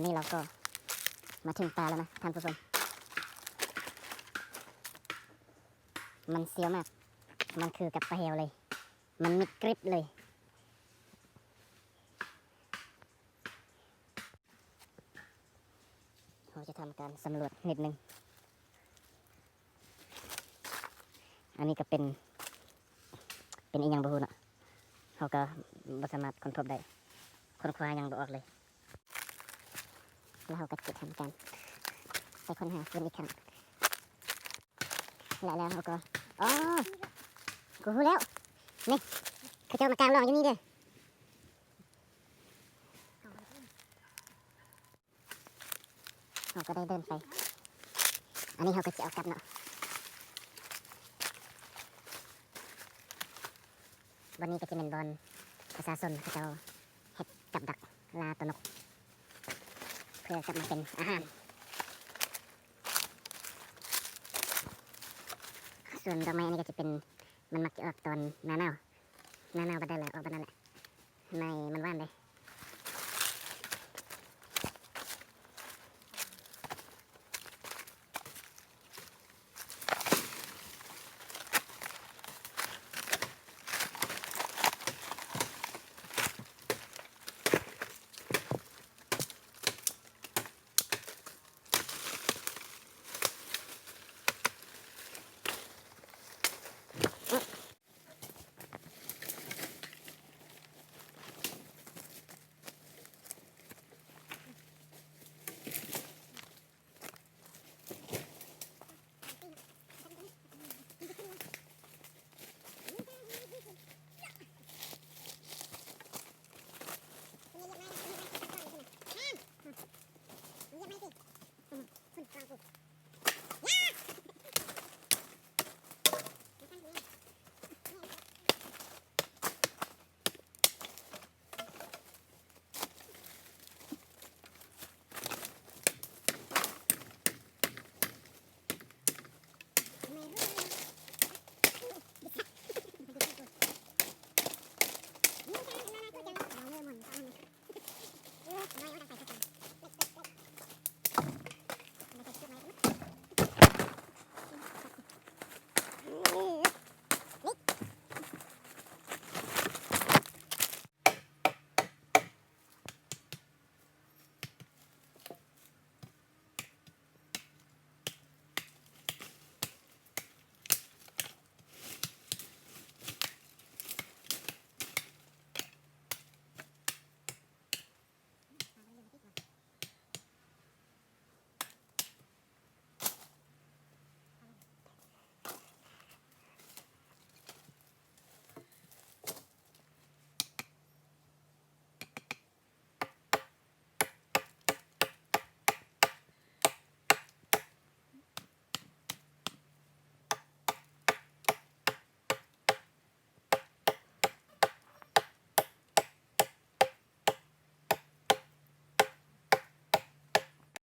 ນີ້ເຮົາກໍມາເຖິງປ່າແລ້ວນະທ່ານຜູ້ຊົມ. ມັນສ່ຽວມາກ, ມັນຄືກັບປ່າແຮ້ວເລີຍ, ມັນມິດກຣິບເລີຍ. ເຮົາຈະທຳການສຳຫຼວດນິດໜຶ່ງ. ອັນນີ້ກໍເປັນ ເປັນອີ່ຫຍັງບໍ່ຮູ້ເນາະ, ເຮົາກໍບໍ່ສາມາດຄົ້ນພົບໄດ້, ຄົ້ນຄວ້າຫຍັງບໍ່ອອກເລີຍ. ແລ້ວເຮົາກໍຈະທຳການໄປຄົ້ນຫາຄືນອີກຄັ້ງ. ແລະແລ້ວເຮົາກໍ ອໍ ກູຮູ້ແລ້ວ ນີ້ ເຂົາເຈົ້າມາກາງລ້ອງຢູ່ນີ້ເດ້. ເຮົາກໍໄດ້ເດີນໄປ, ອັນນີ້ເຮົາກໍຊິເອົາກັບເນາະ. ບ່ອນນີ້ກໍຈະແມ່ນບ່ອນປະຊາຊົນເຂົາເຈົ້າເຮັດກັບດັກລ່າຕົວນົກ ເພື່ອກັບມາເປັນອາຫານ. ສ່ວນດອກໄມ້ອັນນີ້ກໍຈະເປັນ ມັນມັກຈະອອກຕອນໜ້າໜາວ, ໜ້າໜາວບັດໃດລະອອກບັດນັ້ນແຫຼະ. ໃນມັນຫວານເດ້,